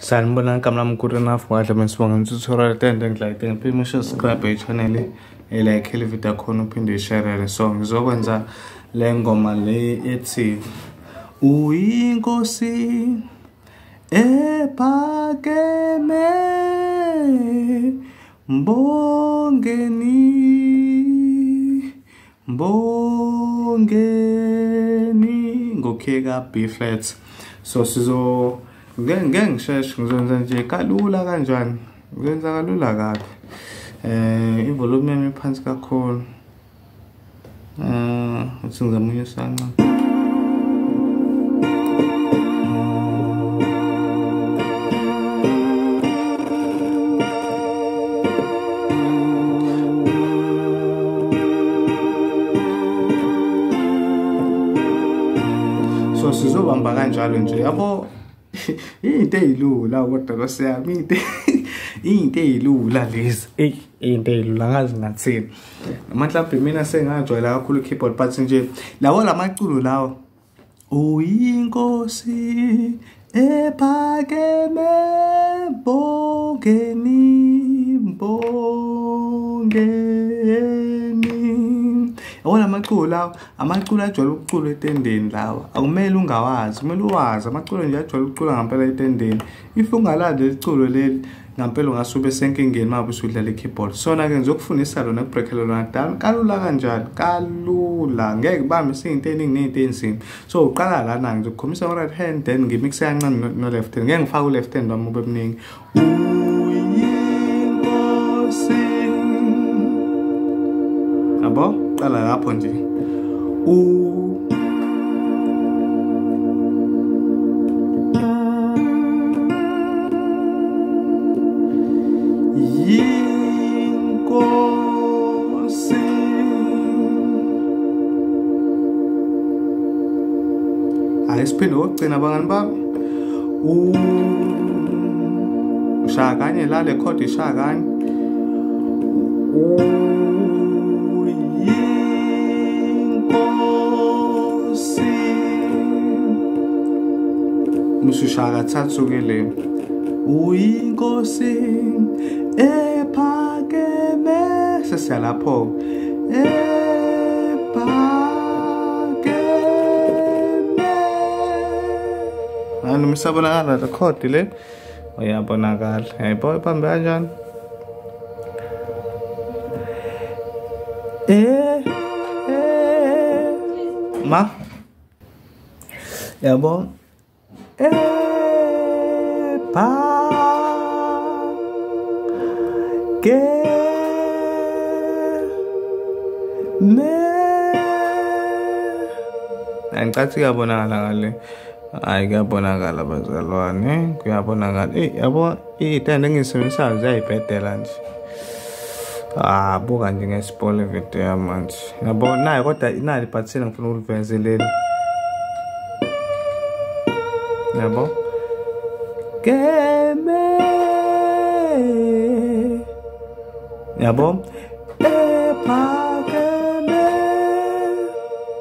Sanibonani, igama lami uGoodenough Wadla. Sibonga tutorial tende ngilike ngiphinde subscribe channel, like le video khona uphinde share. So ngizokwenza le ngoma le ethi uyinkosi ephakeme mbongeni mbongeni ngokheka B flat. So sizo ngeke ngisheshe ngizokwenza nje kalula kanjani, ngizokwenza kalula kabi. Ivolume yami iphansi kakhulu. Uthi ngizama unyusa kancane. So sizobamba kanjalo nje yabo. Into eyilula kodwa Nkosi yami, into eyilula lezi, into eyilula ngazi ngathini. Noma mhlawumbe mina sengajwayela kakhulu keyboard, but nje lawo lamaculo lawo uyinkosi ephakeme mbongeni mbongeni. Yabona amaculo lawo, amaculo ajwayele ukuculwa etendeni lawa, akumele ungawazi, kumele uwazi amaculo nje ajwayele ukuculwa ngempela etendeni. If ungalandi iculo leli ngempela ungasuke senkingeni uma usudlala i-keyboard. Sona ke ngizokufundisa lona ukubreakela lona down kalula kanjani, kalula, ngeke kubambe izinto eziningi nezinto ezinzima. So uqala lana ngizokukhombisa ngo-right hand, then ngimixe kancane no left hand, ngeke ngifake u-left hand wami ube mningi. Uyinkosi yabo, qala lapho nje yinkosi. Hayi siphinde okugcina bangani bami, ushaya kanye la le chord ishaya kanye. Musushaya kathathu ke le uyinkosi ephakeme, sesiya lapho ephakeme. Noma isabonakala le chord le, uyabonakala, yayibona ibambe kanjani. Ma yabo ephakeme. Angicathi kuyabonakala ngale. Hayi kuyabonakala bazalwane, kuyabonakala. Yabo iy'tende engiyisebenzisayo ziyayibhedela nje. Ah, buka nje ngesipole video yami manje. Yabo nayo kodwa inali ibhathini ngifuna ukuliveza leli. Yabo keme yabo ephakeme.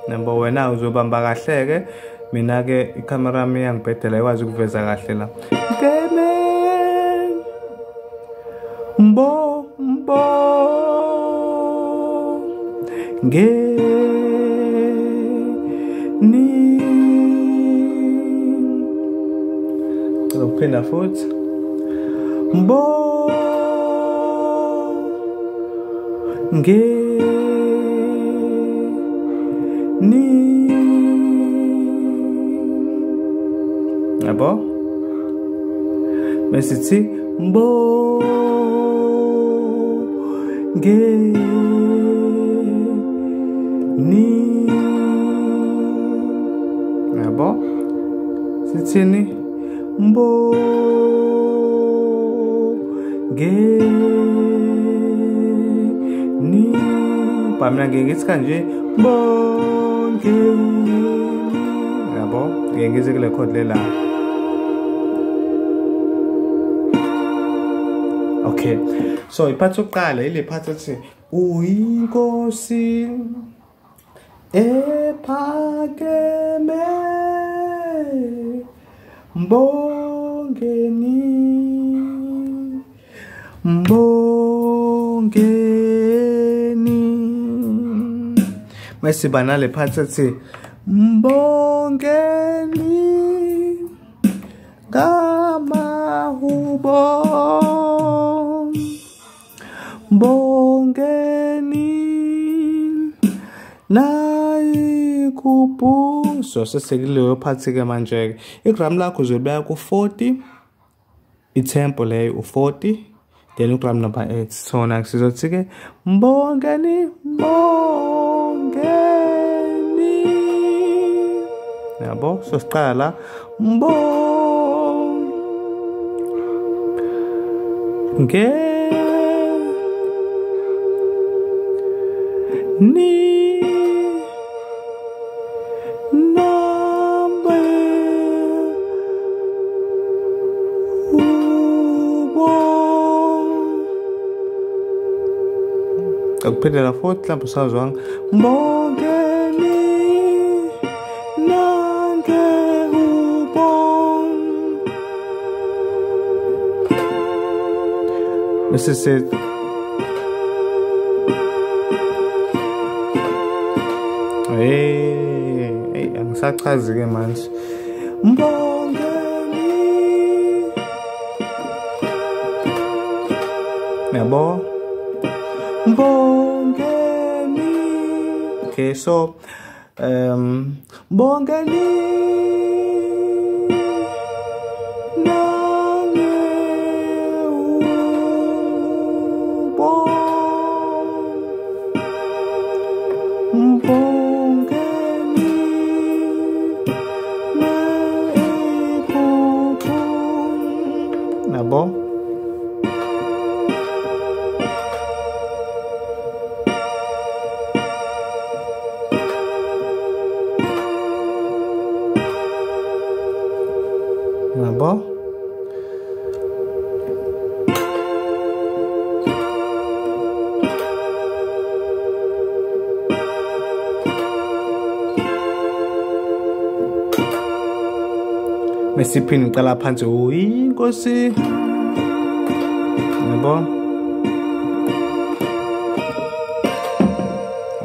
Yabo wena uzobamba kahle ke, mina ke ikhamera yami iyangibhedela ikwazi ukuveza kahle la. Keme mbo mbo nge ni. Ukuphinda futhi mbo nge ni. Yabo bese sithi mbo nge ni. Yabo sithini mbo nge ni. Pa mina ngeke ngithi kanje mbonge. Yabo ngeke ngize kule chord le la. Okay, so iphathi yokuqala ile phathi ethi uyinkosi ephakeme mbongeni Mbongeni, mbongeni. Masiba nale part ethi mbongeni ngamahubo, mbongeni nayikuphu. So sesekuleyo part ke manje ke igram lakho uzolibeka ku-40, itempo leyo u-40, then ugram number 8. So na sizothi ke mbongeni, mbongeni, yabo. So siqala la mbongeni akuphindela futhi mhlawumbe usazwanga mbongeni nangehubo. Bese sithi hey, angisachazi ke manje. Mbongeni, yabo, mbongeni. Okay, so mbongeni nangehubo, mbongeni nayikuphu, yabo. Yabo. Bese iphinde iqala phansi uyinkosi, yabo.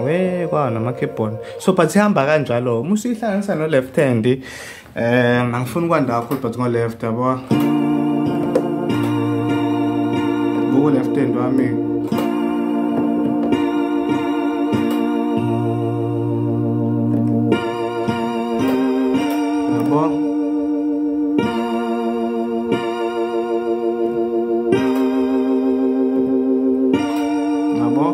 We kwa nama keyboard. So but ihamba kanjalo uma usihlanganisa no left hand. Angifuni kwanda kakhulu but ngo left, yabo. Buku left hand wami. Yabo. Yabo.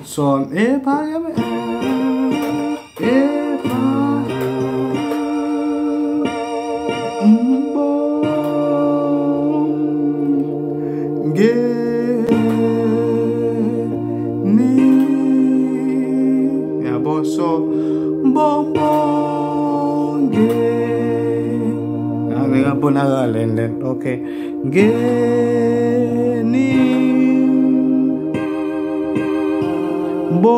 So ephakeme, mbongeni, yabo. So mbonge, ngiyabonakala le. Okay, ngeni bo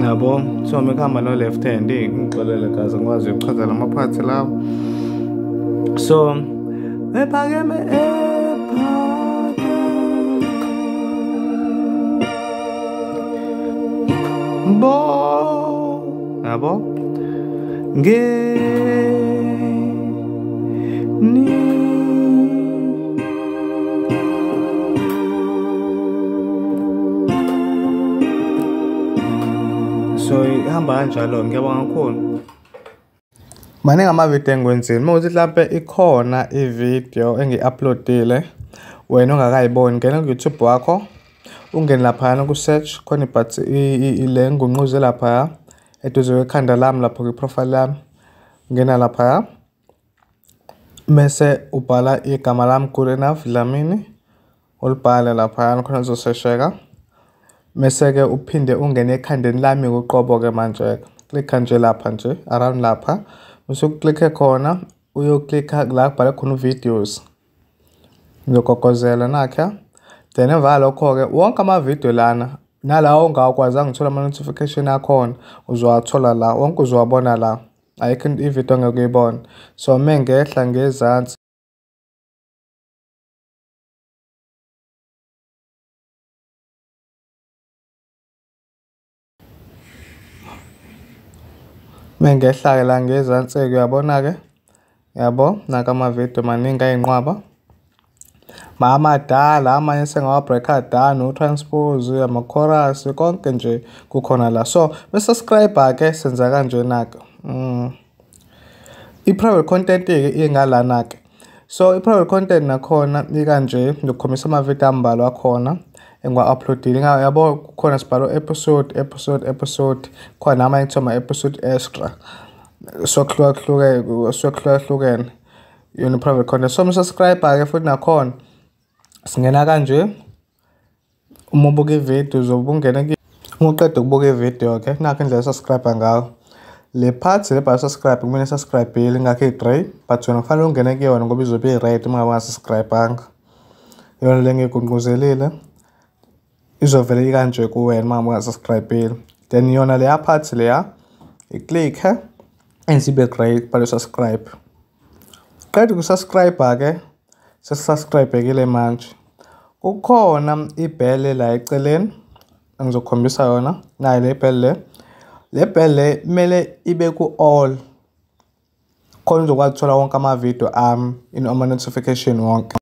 yabo. So mekuhamba no left hand, ngixolele guys, angikwazi ukuchaza lama parts lawo. So ephakeme, ephakeme bo, yabo, ngeni. So ihamba kanjalo. Ngiyabonga kakhulu. Maningi amavidiyo engiwenzile. Uma kuthi mhlampe ikhona ividiyo engiyi-uploadile wena ongakayiboni, ngena ku-YouTube wakho, ungene laphayana ku-search, khona le ngunquze laphaya eduze kwekhanda lami lapho kwi-profile yami, ngena laphaya mese ubhala igama lami Good Enough Dlamini, ulibhale laphayana khona lizosesheka. Mese ke uphinde ungene ekhandeni lami uqobo ke manje, klikha nje lapha nje around lapha, bese uklikhe khona uyoklikha la kubhalwe khona videos. Ngizogogozela nakha. Then emva kwalokho-ke wonke amavidiyo lana nalawo ongawakwazanga ukuthola ama-notification akhona uzowathola la, wonke uzowabona la. Ayikho ividiyo ongeke uyibone. So mengehla ngezansi mengehla-ke la ngezansi-ke uyabona-ke, yabo naka amavidiyo maningi ayinqwaba. Amadala amanye sengawa-break-a down, o-transpose, ama-chorus, konke nje kukhona la. So me-subscribe-ke senza kanjena-ke. I-private content-ke ingalana-ke. So i-private content nakhona ikanje, ngizokukhombisa amavidiyo ambalwa akhona engiwa-upload-ile. Yabo kukhona sibhalwe episode, episode, episode, khona amanye kuthiwa ama-episode extra. So kuhlukahlukene yona i-private content. So uma-subscribe-ke futhi nakhona singena kanje. Uma ubuka ividiyo uzobe ungena, uma uqeda ukubuka ividiyo-ke nakho indlela o-subscribe ngayo. Le part le bhala subscribe kumele subscribe-ile ingakho i-grey, but wena kufanele ungene kuyona ngoba izobe i-red uma ngabe unga-subscribe-anga. Yona le ngiyigungquzelile izovele ikanje kuwena uma ngabe unga-subscribe-ile. Then yona leya part leya i-click-e enze ibe grey kubhalwe subscribe. Qeda uku-subscribe-ke sesi-subscribe-ekile manje. Kukhona ibhele la eceleni engizokukhombisa yona, nayo le bhele le. Le bhele le kumele ibe ku-all khona uzokwazi ukuthola wonke amavidiyo ami, ama-notification wonke.